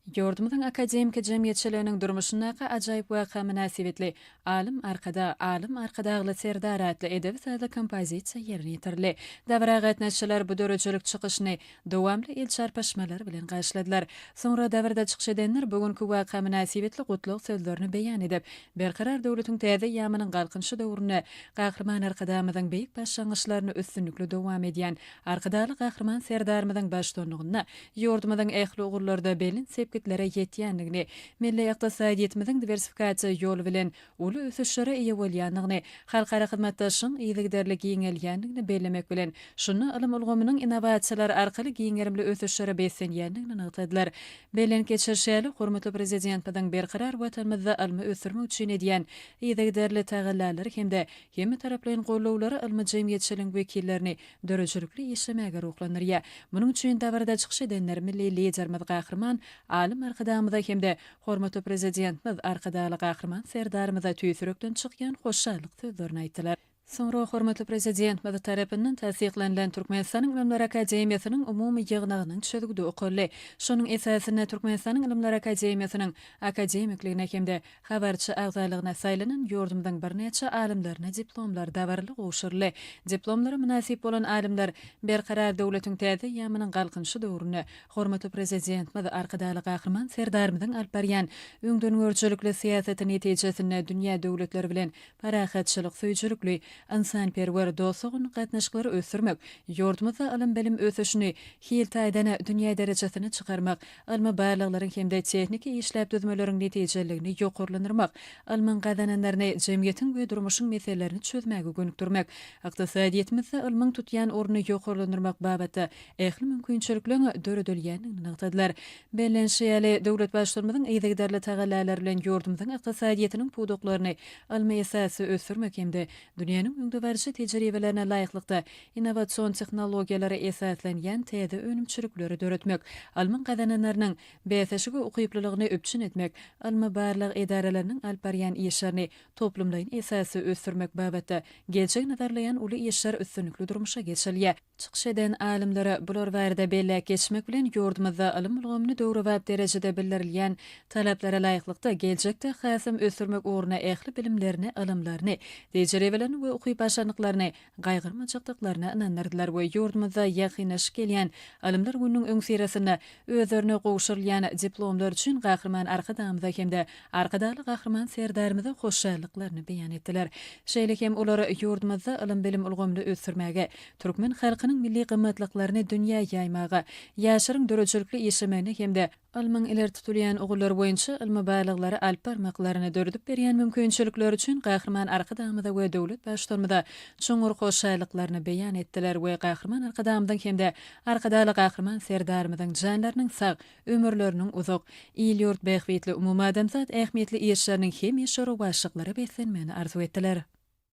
Ýurdumyzyň akademiki jemgyýetçiliginiň durmuşyndaky ajaýyp waka mynasybetli Alym Arkadag, Alym Arkadagly Serdar atly edebi-sazly kompozisiýa ýerine ýetirildi. Dabara gatnaşyjylar bu döredijilik çykyşyny dowamly el çarpyşmalar bilen garşyladylar. Soňra dabarada çykyş edenler bu günki waka mynasybetli gutlag sözlerini beýan edip, Berkarar döwletiň täze eýýamynyň Galkynyşy döwründe Gahryman Arkadagymyzyň beýik başlangyçlaryny üstünlikli dowam edýän Arkadagly Gahryman Serdarymyzyň baştutanlygynda ýurdumyzyň ähli ugurlarda belent sepgitlere ýetýändigini, milli ykdysadyýetimiziň diwersifikasiýa ýoly bilen uly ösüşlere eýe bolýandygyny, halkara hyzmatdaşlygyň yzygiderli giňelýändigini bellemek bilen, şunda ylym ulgamynyň innowasiýalar arkaly giň gerimli ösüşlere beslenýändigini nygtadylar. Bellenip geçilişi ýaly, hormatly Prezidentimiziň berkarar Watanymyzda ylmy ösdürmek üçin edýän yzygiderli tagallalary hem-de hemmetaraplaýyn gollawlary ylmy jemgyýetçiligiň wekillerini döredijilikli işlemäge ruhlandyrýar. Munuň üçin dabarada çykyş edenler milli Liderimiz Gahryman Alym Arkadagymyza hem-de hormatly Prezidentimiz Arkadagly Gahryman Serdarymyza tüýs ýürekden çykýan hoşallyk sözlerini aýtdylar. Soňra hormatly Prezidentimiz tarapyndan tassyklanylan Türkmenistanyň Ylymlar akademiýasynyň umumy ýygnagynyň çözgüdi okaldy. Şonuň esasynda Türkmenistanyň Ylymlar akademiýasynyň akademikligine hem-de Habarçy agzalygyna saýlanan ýurdumyzyň birnäçe alymlaryna diplomlar dabaraly gowşuryldy. Diplomlara mynasyp bolan alymlar Berkarar döwletiň täze eýýamynyň Galkynyşy döwründe hormatly Prezidentimiz Arkadagly Gahryman Serdarymyzyň alyp barýan öňdengörüjilikli syýasaty netijesinde dünýä döwletleri bilen parahatçylyk söýüjilikli, ynsanperwer, dost-doganlyk gatnaşyklary ösdürmek, ýurdumyzda ylym-bilim ösüşini hil taýdan dünýä derejesine çykarmak, ylmy barlaglaryň hem-de tehniki işläp düzmeleriň netijeliligini ýokarlandyrmak, ylmyň gazananlaryny jemgyýetiň we durmuşyň meselelerini çözmäge gönükdirmek, ykdysadyýetimizde ylmyň tutýan ornuny ýokarlandyrmak babatda ähli mümkinçilikleriň döredilýändigini nygtadylar. Bellenişi ýaly, döwlet Baştutanymyzyň yzygiderli tagallalary bilen ýurdumyzyň ykdysadyýetiniň pudaklaryny ylmy esasda ösdürmek hem-de dünýäniň öňdebaryjy tejribelerine laýyklykda innowasion tehnologiýalara esaslanýan täze önümçilikleri döretmek, ylmyň gazananlarynyň bäsleşige ukyplylygyny üpjün etmek, ylmy-barlag edaralarynyň alyp barýan işlerini toplumlaýyn esasda ösdürmek babatda geljegi nazarlaýan uly işler üstünlikli durmuşa geçirilýär. Çykyş eden alymlar bular barada belläp geçmek bilen, ýurdumyzda ylym ulgamyny döwrebap derejede bildirilýän talaplara laýyklykda geljekde hasam ösdürmek ugrunda ähli bilimlerini, ylymlaryny, tejribelerini we ukyp-başarnyklaryny gaýgyrmajakdyklaryna ynandyrdylar we ýurdumyzda ýakynlaşyp gelýän Ylymlar gününiň öňüsyrasynda özlerine gowşurylýan diplomlar üçin Gahryman Arkadagymyza hem-de Arkadagly Gahryman Serdarymyza hoşallyklaryny beýan etdiler. Şeýle hem olar ýurdumyzda ylym-bilim ulgamyny ösdürmäge, türkmen halkynyň milli gymmatlyklaryny dünýä ýaýmaga, ýaşlaryň döredijilikli işlemegine hem-de Ylmyň ileri tutulýan ugurlary boýunça ylmy barlaglary alyp barmaklaryny döredip berýän mümkinçilikleri üçin Gahryman Arkadagymyza we döwlet Baştutanymyza çuňňur hoşallyklaryny beýan etdiler we Gahryman Arkadagymyzyň hem-de Arkadagly Gahryman Serdarymyzyň janlarynyň sag, ömürleriniň uzak, il-ýurt bähbitli umumadamzat ähmiýetli işleriniň hemişe rowaçlyklara beslenmegini arzuw etdiler.